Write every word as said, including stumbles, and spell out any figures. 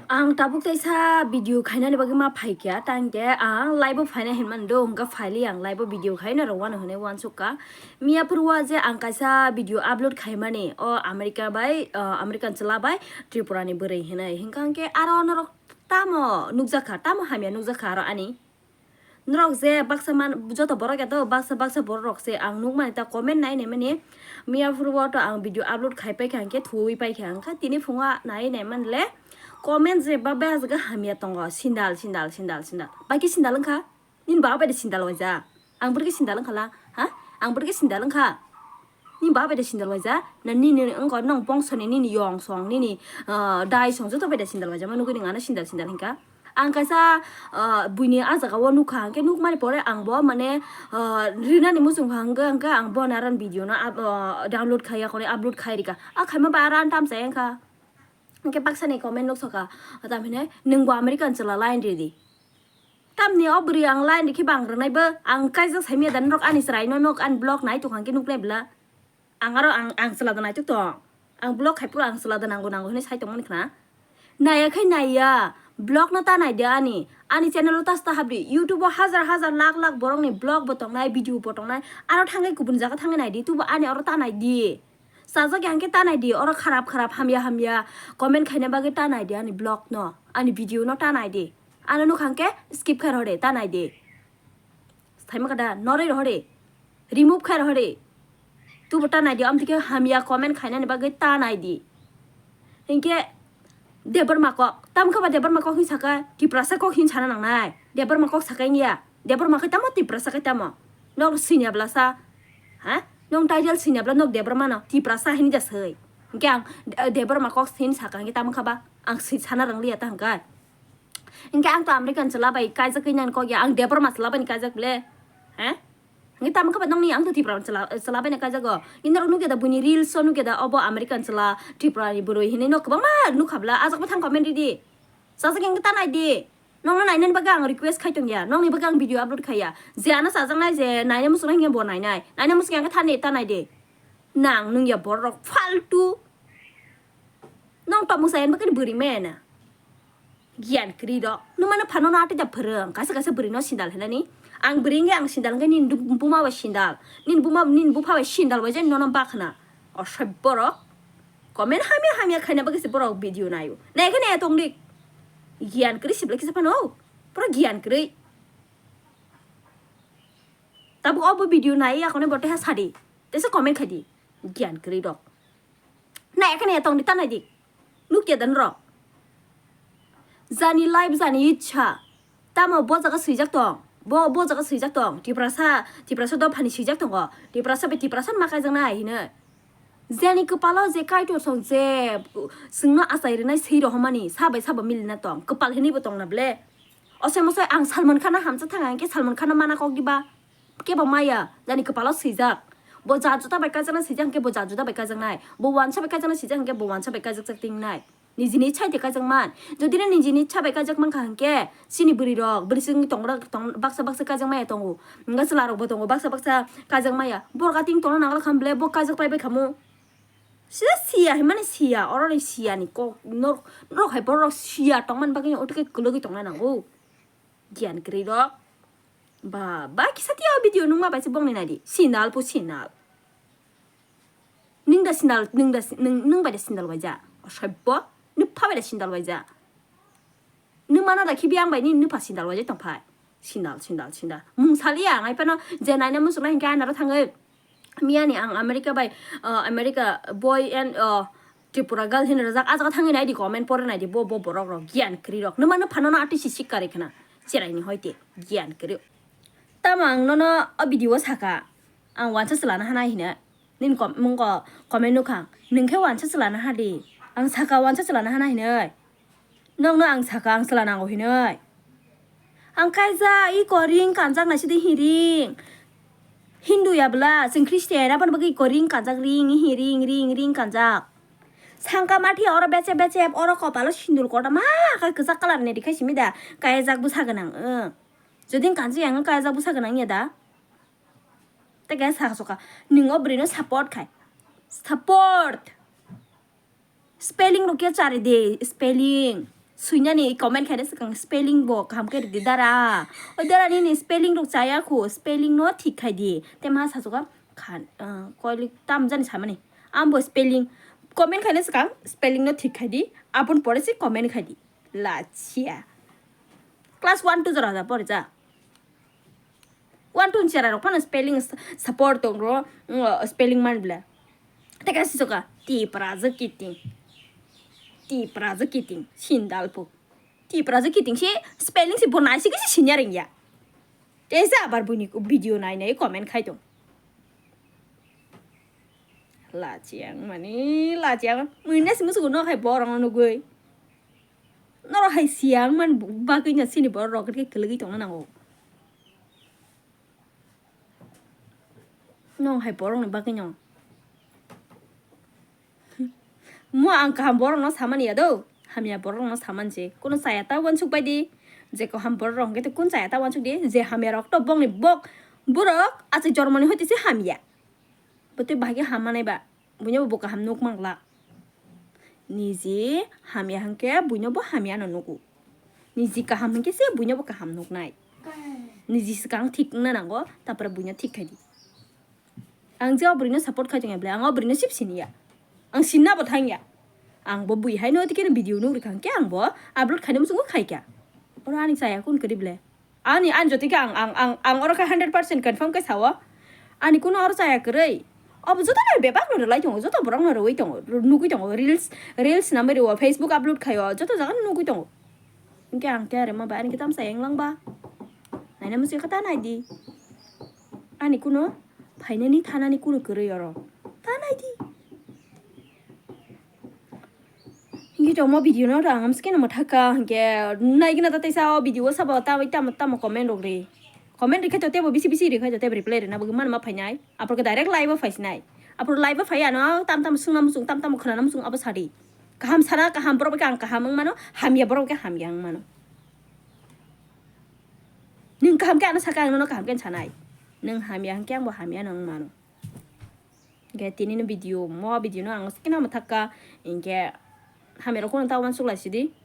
Ang tabuk teisa video khainani bagwi ma phaikha, tangkhe ang live o phaina hinmani do, hwnkha phaili ang live o video khaina rw wano hwnwi uansukha. Miya phuru o je ang kaisa video upload khaimani, o America bai, ah, American chwla bai Tripura ni bwrwi hinwi, hwnkha hwnkhe aro norok tamo nukjakha, tamo hamya nukjakha aro ani. Norok je baksa man, joto borok ya to baksa baksa borok rok se ang nukmani ta comment nai nai mani. Miya phuru o to ang video upload khai paikha hwnkhe thuwi paikha, hwnkha tini phungo nai nai manle comment je ba bajak hamya tongo, sindal, sindal, sindal, sindal. Bai khe sindal wngkha? Nini baba bai de sindal waija? Ang bwrwi khe sindal wngkha la? Ha? Ang bwrwi khe sindal wngkha? Nini baba bai de sindal waija? Na nini wngkha nong bongso ni, nini yong song, nini, ah, dai song joto bai de sindal waija? Ma nugwi nang ano sindal sindal hinkha? Ang kaisa, ah, buini ah jaga o nukha, hwnkhe nukmani pore ang bo mane, ah, rinani muchung kha hwnkhe, hwnkhe ang bo naran video no up-, ah, download khai ya, kore upload khai rikha. Ah, khaima ba aran tam chaya wngkha. Hwnkhe baksa ni comment nuksokha, tam hinwi, "Nwng bo American chwla line ridi." Tamni o bwrwi ang line rikhe bo ang rwnai bo, ang kaijak saimanya da norok ani chwrai no, nok ani vlog nai tongkha hwnkhe nuknai bwla. Ang aro ang, ang chwla da naitok tong. Ang vlog khai phuru ang chwla da nango nango hinwi sai tongmani khna. Naiya khai naiya. Vlog no ta nai di ani. Ani channel o ta sta habdi. YouTube o hajar hajar lakh lakh borok ni vlog bo tongnai, video bo tongnai. Aro thangwi kubun jaga thangwi nai di. Tubo ani oro ta nai di. Chajak ya hwnkhe ta nai di. Oro kharap kharap hamya hamya comment khaina bagwi ta nai di ani vlog no. Ani video no ta nai di. Ano nukha hwnkhe skip khai rw de, ta nai di. Thaima kada noroi rohori. Remove khai rohori. Tubo ta nai di, amtike hamya comment khainani bagwi ta nai di. Hinkhe Debbarma kok. Tamo khe ba Debbarma kok hin saka, Tiprasa kok hin sana nangnai. Debbarma kok saka wngya. Debbarma khe tamo Tiprasa khe tamo. Nok sinya bla sa. Ha? Nong title sinya bla nok Debbarma no. Tiprasa hin ja soi. Hinkhe ang, eh, Debbarma kok hin saka hinkhe tamo khe ba. Ang si sana rang liya ta hwnkhe. Hinkhe ang to American chwla bai kaijak khe nang kok ya, ang Debbarma chwla bai ni kaijak le. He? Hinkhe tamo khe ba nongni ang to Tipra chwla, chwla bai ni kaijak go. Nini norok nukya da buini reels o nukya da obo American chwla Tripura ni bwrwi hinwi no kwbangma nukha bla, ajak bwthang comment ridi. Chajak hinkhe ta nai di. Nongno nainani bagwi ang request khai tong ya, nongni bagwi ang video upload khai ya. Je ano chajaknai je naina muchungnai hinkhe bo nainai. Naina muchung ya hinkhe thani ta nai di. Nang nungya borok faltu. Nong tongmung sayani bagwi bwrwi maya na. Giyan kwrwi rok. Nwmano phano no atwi da phwrwng. Kaisa kaisa bwrwi no sindal hinani. Ang bwrwi wngkhe ang sindal wngkhe nini buma bai sindal. Nini buma, nini bupha bai sindal bai jani nono bakhna. Osai borok. Comment hamya hamya khaina bagwi se borok video naio. Nai khe nai tong di. Giyan kwrwi sibla kisa phano. Pura giyan kwrwi. Tabuk obo video nai yakone bo teha sadi. Tesa comment khai di. Giyan kwrwi rok. Nai khe nai tong di ta nai di. Nukya da norok. Jani life jani ichha. Tamo bo jaga swijak tong. Bo, bo jaga swijak tong. Tiprasa, Tiprasa dophani swijak tongo. Tiprasa bai Tiprasa ma kaijaknai hinwi. Jani kwpalo je Kaitor song je chwngno achai rwnai swi rohormani sa bai sabo milina tong. Kwpal hinwi bo tongna ble. Osai mosai ang Salman Khan no hamjak thang hinkhe Salman Khan no mana kok diba. Kebo maya, jani kwpalo swijak. Bo ja juda bai kaijaknai swijak hinkhe bo ja juda bai kaijaknai. Bo wansa bai kaijaknai swijak hinkhe bo wansa bai kaijakjak tingnai. Nijini ichha de kaijakman. Jodi no nijini ichha bai kaijak mankha hinkhe, chini bwrwi rok, bwrwi chwngni tongrok tong, baksa baksa kaijak maya tongo. Hinkhe chwla rokbo tongo, baksa baksa kaijak maya. Borok a ting tongna nangla kha bele bo kaijak pai bai khamu. Sida siya hinmani siya, oroni siyani kok, norok, norok hai borok siya tongmani bagwi otwkhe kwlwgwi tongna nango. Giyan kwrwi rok. Ba, ba kisa tiya o video nungma bai se bongni nai di. Sinal po sinal. Nung da sinal, nung da si-, nung, nung bai da sindal waija. Osai bo, nupha bai da sindal waija. Nung mana da khibi ang bai ni nupha sindal waija tongphai. Sindal, sindal, sindal. Mung sali ang ai pano je naina muchungnai hinkhe anaro thangwi. Miyani ang America bai, uh, America boy and, uh, Tripura girl hinwi rwjak, ah jaga thangwi nai di, comment pore nai di, bo, bo borok rok giyan kwrwi rok. Numa nw phano no atwi si sik kari khna, cherai ni hoi te giyan kwrwi. Tamo ang nono o video o saka, ang wansa chwla na hana hinwi. Nini kom-, mung ko comment nukha, nwng khe wansa chwla na ha di. Ang saka wansa chwla na hana hinwi. Nokno ang saka ang chwla nango hinwi. Ang kaijak iko ring kanjak naisidi hi ring. Hindu ya bwla, chwng Christian, aboni bagwi iko ring kanjak ring, hi ring, ring, ring kanjak. Sangka mathi oro bechep bechep, oro kopalo sindur kotorma, kai kwchak colour ni rikha simi da, kaijak bwsa gwnang, eh. Jodi kanjak yang kaijak bwsa gwnang ya da. Tei khe sakha sokha, nwng o bwrwi no support khai. Support. Spelling rok khe chari di, spelling. Swinani comment khaina swkang spelling bo kaham khe ridi dara. O dara nini spelling rok chaya khu, spelling no thik khai di. Te ma sachuka khan, ah, koilik tam jani samani. Ambo spelling comment khaina swkang spelling no thik khai di. Aboni pore se comment khai di. Lachia. Class one two jora da pore ja. One two ni chera rok phano spelling s-, support tong ro, mm, spelling man bla. Teka si soka, Tipra je kiting. Tipra je kiting, sindal po. Tipra je kiting si spelling si bo nai si kisi sinya ring ya. Tesa abar buini video nai nai comment khai tong. Lachiang mani, lachiang. Muina si musugo no khai borong no goi. Norok hai siya wngmani bagwi no chini borok rok khe kwlwgwi tongna nango. Nong hai borokni bagwi no. Mo ang kaham borokno samani ya do, hamya borokno samanse. Kuno chaya ta uansuk bai di. Je kaham borok rok hwnkhe kun chaya ta uansuk di. Je hamya rok to bongni bok borok achai jormoni hoite se hamya. Bo tei bahai khe ham manai ba. Buino bo kaham nuk mangla. Niji hamya hwnkhe buino bo hamya no nugo. Niji kaham hwnkhe se buino bo kaham nuknai. Niji swkang thik wngna nango, tapore buino thik khai di. Ang je o bwrwino support khai tongya bwle, ang o bwrwino sip siniya. Ang sinna bo thangya. Ang bo bui haino tei khe video nuk rikha hwnkhe ang bo upload khaina muchungo khaikha. Oro ani chaya kun kwrwi bwle. Ani, ani jotoi khe ang, ang, ang, ang oro khe hundred percent confirm khe sao. Ani kuno oro chaya kwrwi. Obo joto no bebak no rwlai tongo, joto borok no rwui tongo, nugui tongo. Reels, reels namai rwo, Facebook upload khaio, joto jaga no nugui tongo. Hwnkhe ang khe are ma bai ani khe tamsa yang lang ba. Naina musi khe ta nai di. Ani kuno phainani thanani kuno kwrwi oro. Ta nai di. Hingke tongmo video no ang amsike no mwthaka hingke naigina ta teisa o video o sabo ta tamo tamo comment rok ri. Comment rikhe to tebo bisi bisi rikhe to tebo reply rina bagwi manma phainai. Aporke direct live o phaisinai. Apor live o phai ano tam tam sungna muchung tam tam khwnana muchung abo sadi. Kaham sana kaham borok bai khe ang kaham wng mano, hamya borok bai khe hamya wng mano. Nwng kaham khe ano saka ang nono kaham khe sanai. Nwng hamya hwnkhe angbo hamya no wng mano. Hingke tini ni video, mo video no ang skina mwthakka, hingke hamya rok no ta uansuk lai sidi.